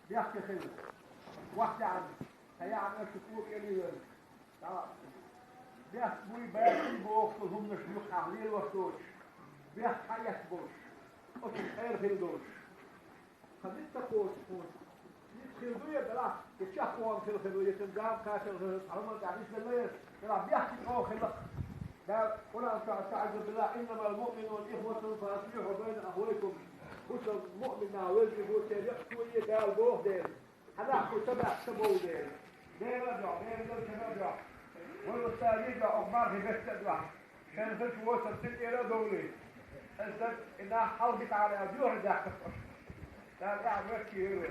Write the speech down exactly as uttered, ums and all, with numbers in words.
Бехке хила. Вахтаьн, ца яхьанаш шу кӀелийла. Ца бехк буй, бехк буй боху хӀуманаш юкъахь лелош доцуш. Бехк хьаэцна болуш. Оцу къера хила долуш. Ткъа ницкъ ца кхочуш хӀунда? Ницкъ хила ду я делахь, я чекхван хила хир ду, я цуьнан дам кхачалла хир ду, цхьа хӀуманна тӀехь нисделла я, делахь бехке чӀогӀа хила. Дала Къуръан чохь стаӀизу биллахь: «Иннамал муъминуна ихватун фа аслихьу байна ахавайкум». ХӀусам муъминна везиг бу, церан яккхо е Дала боху дела. Хьан нах шу ца баьхка ца бовла дела. Дела а дуьхьа, Дела дала шена а дуьхьа. Вай вац цара а дуьхьа, оха мархи бетта а дуьхьа. Шен хилча воцург цуьнан тӀера а довлий. Аса и нах хьалхи тӀехь а доьхур даьккхира оха. Дала тӀаьхьа моьттуш йойла вай.